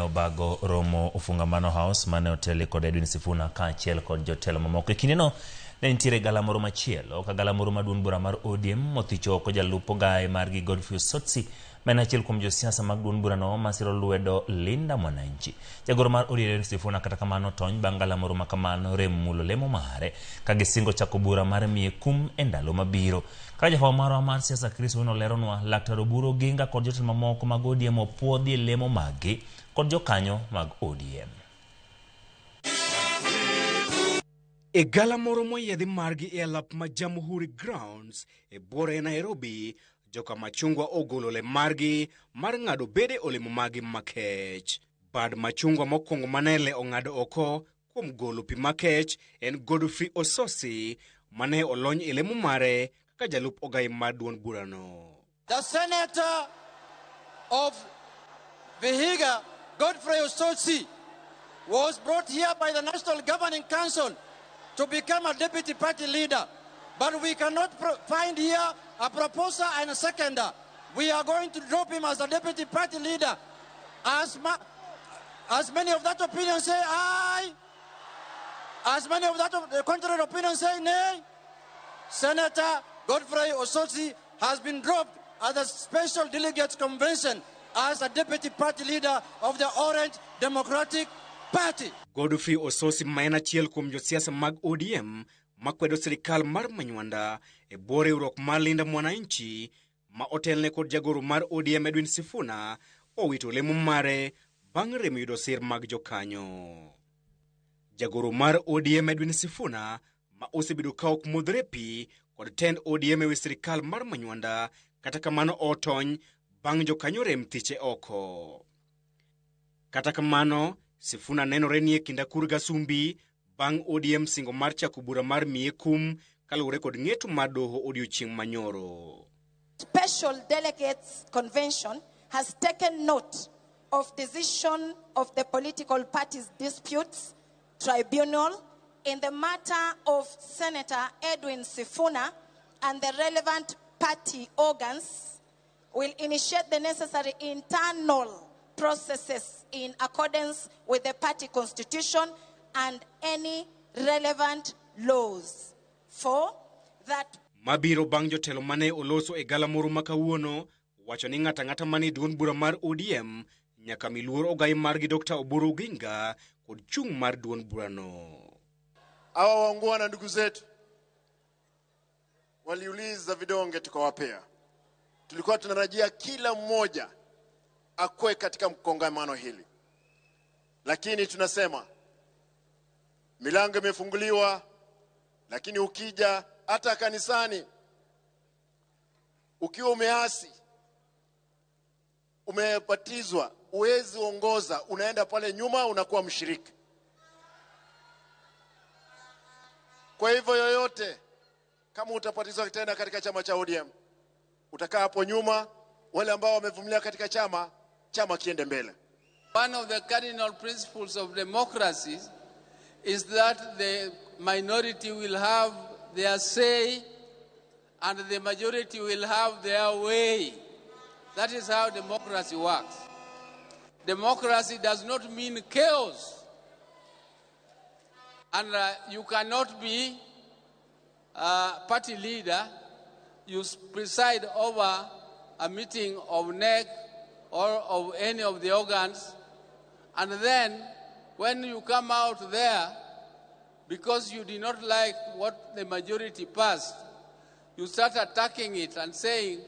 obago romo Ufungamano House mane oteli kod Edwin Sifuna kaachiel kod jotelo mamoko. E kindeno ne nitiere galamoro machielo ka galamoro ma duond bura mar ODM othicho oko jalup ogaye margi Godfrey Osotsi ma en achiel kuom josiasa mag duond burano masiro lwedo Linda Mwananchi. Jagoro mar ODM Edwin Sifuna kata kamano tony bang' galamoro ma kamano rem mulo lemo mare ka gisingo chako bura mar miye kum e ndalo mabiro. Kaka jafwambo marwa mar siasa Chris Owino leronwa, Laktar Oburu Oginga kod jotelo mamoko mag ODM opuodhi e lemo maggi kod jokanyo mag ODM. E gala moro moyiedhi margi e alap ma Jamhuri Grounds e buore Nairobi, joka machungwa ogolo le margi mar ng'ado bede olemo maggi makech. Bad machungwa mokwongo manele ong'ado oko kuom golo pi makech en Godfrey Ososi mane olony e lemo mare kaka jalup ogai mar duond burano. The senator of Vihiga, Godfrey Osotsi, was brought here by the National Governing Council to become a deputy party leader. But we cannot find here a proposer and a seconder. We are going to drop him as a deputy party leader. As many of that opinion say aye. As many of that of the contrary opinion say nay. Senator Godfrey Osotsi has been dropped at the Special Delegates Convention as a deputy party leader of the Orange Democratic Party. Godfrey Ososi ma en achiel kuom josiasa mag ODM makwedo sirikal mar Manywanda e bwo riwruok mar Linda Mwananchi ma otelne kod jagoro mar ODM Edwin Sifuna owito lemo mare bang' rem yudo sir mag jokanyo. Jagoro mar ODM Edwin Sifuna ma osebedo ka ok modhre pi kod tend ODM ewi sirikal mar Manywanda kata kamano otony bang' jokanyo rem thiche oko. Kata kamano, Sifuna nenore ni e kind akur gasumbi bang' ODM singo mar chako bura mar miye kum kaluwore kod ng'eto mar doho odiochieng' manyoro. Special Delegates Convention has taken note of decision of the Political Parties Disputes Tribunal in the matter of Senator Edwin Sifuna, and the relevant party organs will initiate the necessary internal processes in accordance with the party constitution and any relevant laws. 4, that Mabiro bang' jotelo mane oloso e galamoro ma kawuono wacho ni ng'ato ang'ata mane duond bura mar ODM nyaka mi luor ogai margi Dr. Oburu Oginga kod chung' mar duond burano. Hawa waungwana ndugu zetu waliuliza vidonge tukawapea. Tulikuwa tunarajia kila mmoja akwe katika mkongamano hili, lakini tunasema milango imefunguliwa, lakini ukija hata kanisani ukiwa umeasi, umebatizwa, huwezi ongoza, unaenda pale nyuma unakuwa mshiriki. Kwa hivyo yoyote, kama utabatizwa tena katika chama cha ODM, utakaa hapo nyuma, wale ambao wamevumilia katika chama, chama kiende mbele. One of the cardinal principles of democracy is that the minority will have their say and the majority will have their way. That is how democracy works. Democracy does not mean chaos. And you cannot be a party leader. You preside over a meeting of NEC or of any of the organs, and then when you come out there, because you did not like what the majority passed, you start attacking it and saying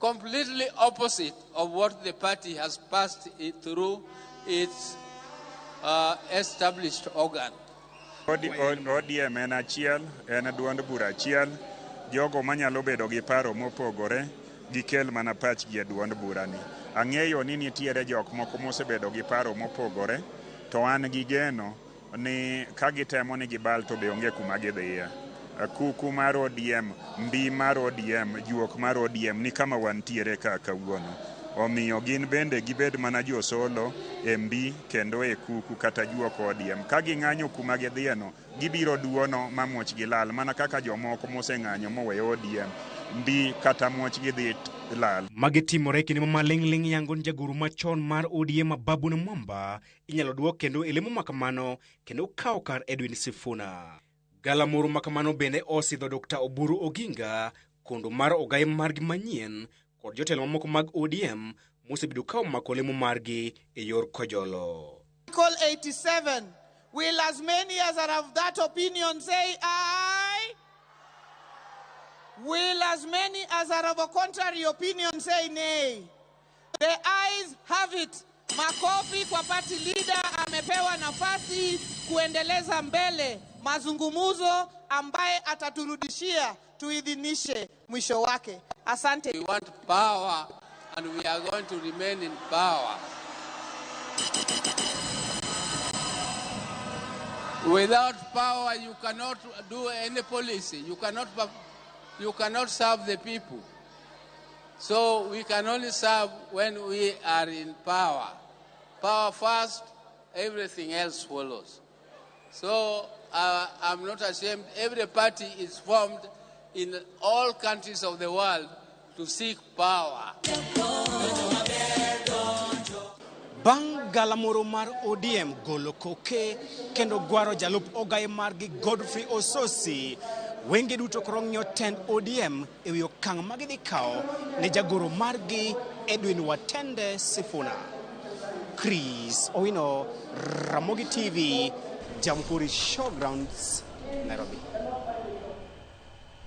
completely opposite of what the party has passed it through its established organ. ODM en achiel, en duond bura achiel. Jogo manyalo bedo gi paro mopogore gikel mana pachgi e duond burani. Ang'eyo ni nitiere jok moko mosebedo gi paro mopogore, to an gi geno ni ka gitemo ni gibal to be onge kuma gidhiye. Kuku mar ODM, mbi mar ODM, juok mar ODM ni kama wantiere ka kawuono. Omiyo gin bende gibed mana josolo e mbi kendo e kuku kata juok ODM. Ka ging'anyo kuma gidhiyeno, gibiro duono ma muoch gilal mana kaka jomoko moseng'anyo moweyo ODM. mbi kata muoch gi dhi lal. Magi timore e kinde ma maling'ling' yango ni jagoro machon mar ODM Ababu Namwamba inyalo duok kendo e lemo makamano kendo kawo kar Edwin Sifuna. Galamoro makamano bende osidho Dr. Oburu Oginga kondo mar ogai margi manyien kod jotelo mamoko mag ODM mosebedo ka omako lemo margi e yor kojolo. Article 87. Will as many as are of that opinion say aye? Will as many as are of a contrary opinion say nay? The ayes have it. Makofi kwa party leader, amepewa nafasi kuendeleza mbele mazungumzo ambaye ataturudishia tuidhinishe mwisho wake. Asante. We want power and we are going to remain in power. Without power, you cannot do any policy. You cannot serve the people. So we can only serve when we are in power. Power first, everything else follows. So I'm not ashamed. Every party is formed in all countries of the world to seek power. Bang' galamoro mar ODM golo koke kendo gwaro jalup ogai margi Godfrey Osotsi, wenge duto koro ng'iyo tend ODM e wi okang' ma gidhi kawo ne jagoro margi Edwin Watende Sifuna. Chris Owino, Ramogi TV, Jamhuri Showgrounds, Nairobi.